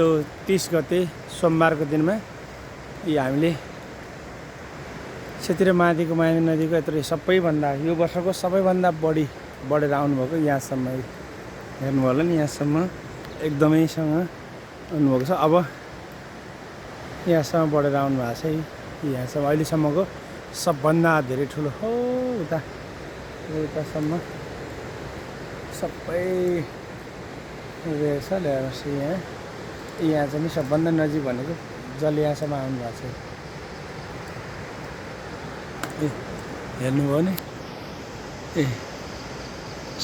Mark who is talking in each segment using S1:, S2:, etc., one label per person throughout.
S1: यो 30 गते सोमबारको दिनमा हामीले क्षेत्रीय महानदीको मायानी नदीको यत्रो सबैभन्दा यो वर्षको सबैभन्दा बढी बढेर आउनुभएको यहाँसम्म हेर्नुभयो होला नि। यहाँसम्म एकदमैसँग आउनुभएको छ। अब यहाँसम्म बढेर आउनु भएको छ। यहाँसम्म अहिलेसम्मको सबभन्दा धेरै ठुलो हो उतासम्म सबै रहेछ। ल्याएर यहाँ चाहिँ सबभन्दा नजिक भनेको जल यहाँसम्म आउनु भएको छ। हेर्नुभयो नि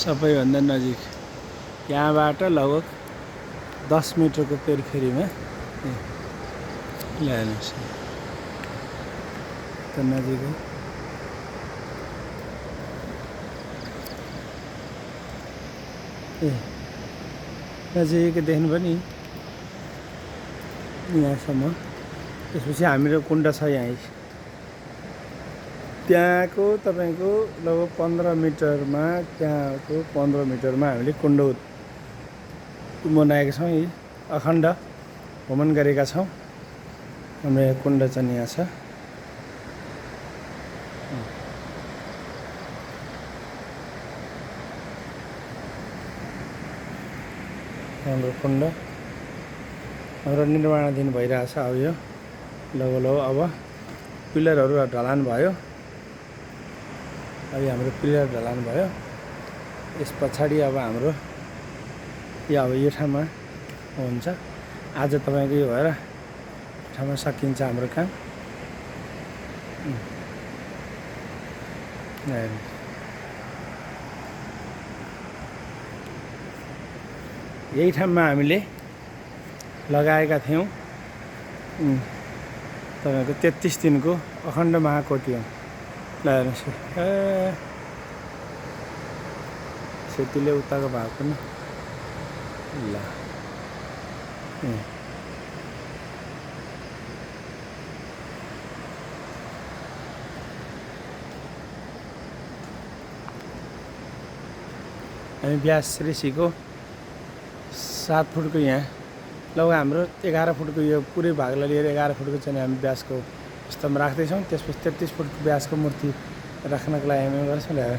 S1: सबैभन्दा नजिक यहाँबाट लगभग 10 मिटरको पेरिफेरीमा ल्याउनुहोस् त नजिक हो। नजिक देख्नुभयो नि यहाँसम्म। त्यसपछि हाम्रो कुण्ड छ यहाँ। त्यहाँको तपाईँको लगभग 15 मिटरमा त्यहाँको 15 मिटरमा हामीले कुण्ड बनाएका छौँ। यी अखण्ड भ्रमण गरेका छौँ। हाम्रो यहाँ कुण्ड चाहिँ यहाँ छ। हाम्रो कुण्ड हाम्रो निर्माणाधीन भइरहेछ। अब यो लगभग अब पिलरहरू ढलान भयो। अब हाम्रो पिलर ढलान भयो। यस पछाडि अब हाम्रो यो ठाउँमा हुन्छ। आज तपाईँको यो भएर ठाउँमा सकिन्छ हाम्रो काम। यही ठाउँमा हामीले लगाएका थियौँ तपाईँको 33 दिनको अखण्ड महाकोटी हो। ल हेर्नुहोस् सेतीले उताको भाग पनि ल हामी व्यास ऋषिको 7 फुटको यहाँ लगभग हाम्रो 11 फुटको यो पुरै भागलाई लिएर 11 फुटको चाहिँ हामी व्यासको स्तम्भ राख्दैछौँ। त्यसपछि 33 फुटको व्यासको मूर्ति राख्नको लागि हामी गर्छौँ। ल्याएर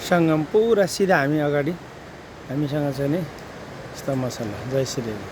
S1: सङ्गम पुरा सिधा हामी अगाडि हामीसँग चाहिँ नि स्तम्भ छ। ल जय श्री राम।